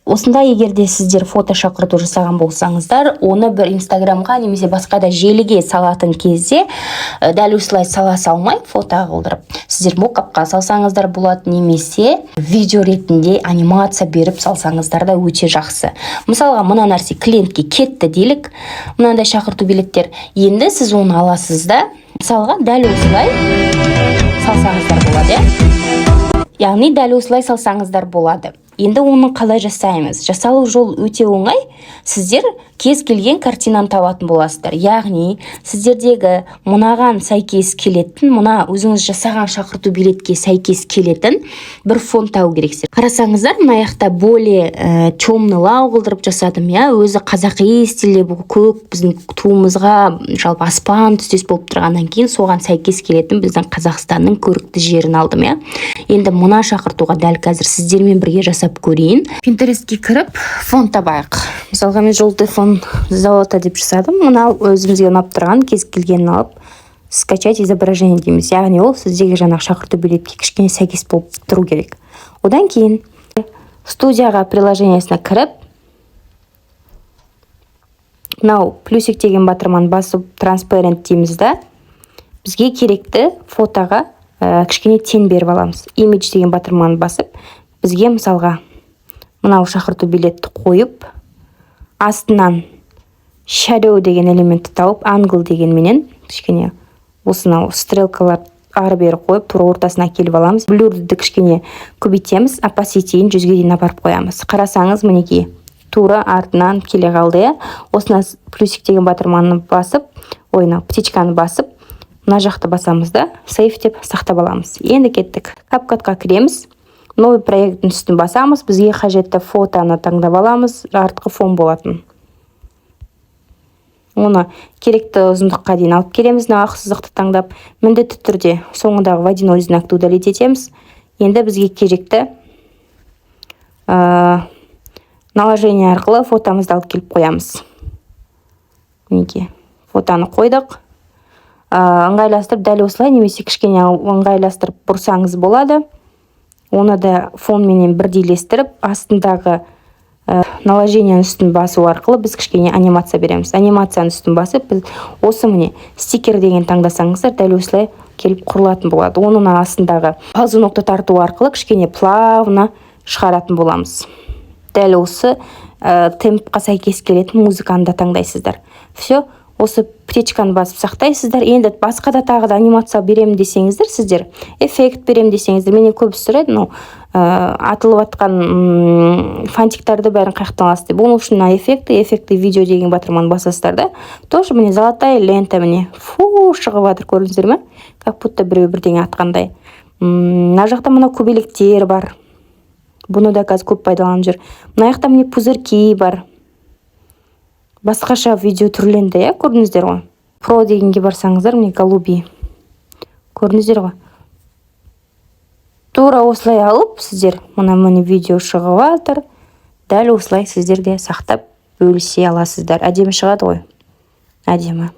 Осындай, егер де сіздер фото шақырту жасаған болсаңыздар, оны бір Инстаграмға немесе басқа да желіге салатын кезде дәл осылай сала салмай, фото қылдырып, сіздер мокапқа салсаңыздар болады немесе видео ретінде анимация беріп салсаңыздар да өте жақсы. Мысалға, мына нәрсе клиентке кетті делік, мынандай шақырту билеттер. Енді сіз оны аласыз да, мысалға, дәл осылай салсаңыздар болады, иә, яғни дәл осылай салсаңыздар болады. Енді оны қалай жасаймыз? Жасалу жол өте оңай. Сіздер кез келген картинаны табатын боласыздар, яғни сіздердегі мынаған сәйкес келетін, мына өзіңіз жасаған шақырту билетке сәйкес келетін бір фон табу керексіздер. Қарасаңыздар, мына жақта более темныйлау қылдырып жасадым, иә, өзі қазақи стилде. Бұл көк біздің туымызға, жалпы аспан түстес болып тұрғаннан кейін, соған сәйкес келетін біздің Қазақстанның көрікті жерін алдым, иә. Енді мына шақыртуға дәл қазір сіздермен бірге жасап көрейін. Пинтерестке кіріп, фон табайық. Мысалға, мен «желтый фон золото» деп жасадым. Мынау өзімізге ұнап тұрған кез келгенін алып, «скачать изображение» дейміз, яғни ол сіздегі жаңағы шақырту билетке кішкене сәйкес болып тұру керек. Одан кейін студияға приложениесіне кіріп, мынау плюсик деген батырманы басып, «транспарент» дейміз да, бізге керекті фотоға кішкене тень беріп аламыз. «Имидж» деген батырманы басып, бізге, мысалға, мынау шақырту билетті қойып, астынан «shadow» деген элементті тауып, «angle» дегенменен кішкене осынау стрелкалар ары бері қойып, тура ортасына келіп аламыз. Блюрді кішкене көбейтеміз, opacity-ін 100-ге дейін апарып қоямыз. Қарасаңыз, мінекей, тура артынан келе қалды, иә. Осына плюсик деген батырманы басып, ой, мынау птичканы басып, мына жақты басамыз да, «save» деп сақтап аламыз. Енді кеттік, CapCut-қа кіреміз, «Новый проект» тің үстін басамыз, бізге қажетті фотоны таңдап аламыз, артқы фон болатын. Оны керекті ұзындыққа дейін алып келеміз. Мына ақ сызықты таңдап, міндетті түрде соңындағы водяной знакты удалить етеміз. Енді бізге керекті наложение арқылы фотомызды алып келіп қоямыз. Мінекей, фотоны қойдық. Ыңғайластырып, дәл осылай немесе кішкене ыңғайластырып бұрсаңыз болады. Оны да фонменен бірдейлестіріп, астындағы наложениенің үстін басу арқылы біз кішкене анимация береміз. Анимацияның үстін басып, біз осы, міне, «стикер» деген таңдасаңыздар, дәл осылай келіп құрылатын болады. Оның астындағы ползунокты тарту арқылы кішкене плавно шығаратын боламыз. Дәл осы темпқа сәйкес келетін музыканы да таңдайсыздар. Все, осы птичканы басып сақтайсыздар. Енді басқа да, тағы да анимация беремін десеңіздер, сіздер эффект беремін десеңіздер, менен көбісі сұрайды, мынау атылып жатқан фантиктарды бәрін қай жақтан аласыз деп. Оның үшін мына эффекты видео» деген батырманы басасыздар да, тоже, міне, золотая лента, міне, фу, шығып жатыр, көрдіңіздер ме? Как будто біреу бірдеңе атқандай. Мына жақта мына көбелектер бар, бұны да қазір көп пайдаланып жүр. Мына жақта, міне, пузырьки бар. Басқаша видео түрленді, иә, көрдіңіздер ғой. «Про» дегенге барсаңыздар, міне, голуби, көрдіңіздер ғой. Тура осылай алып сіздер, мына, міне, видео шығып жатыр. Дәл осылай сіздер де сақтап, бөлісе аласыздар. Әдемі шығады ғой, әдемі.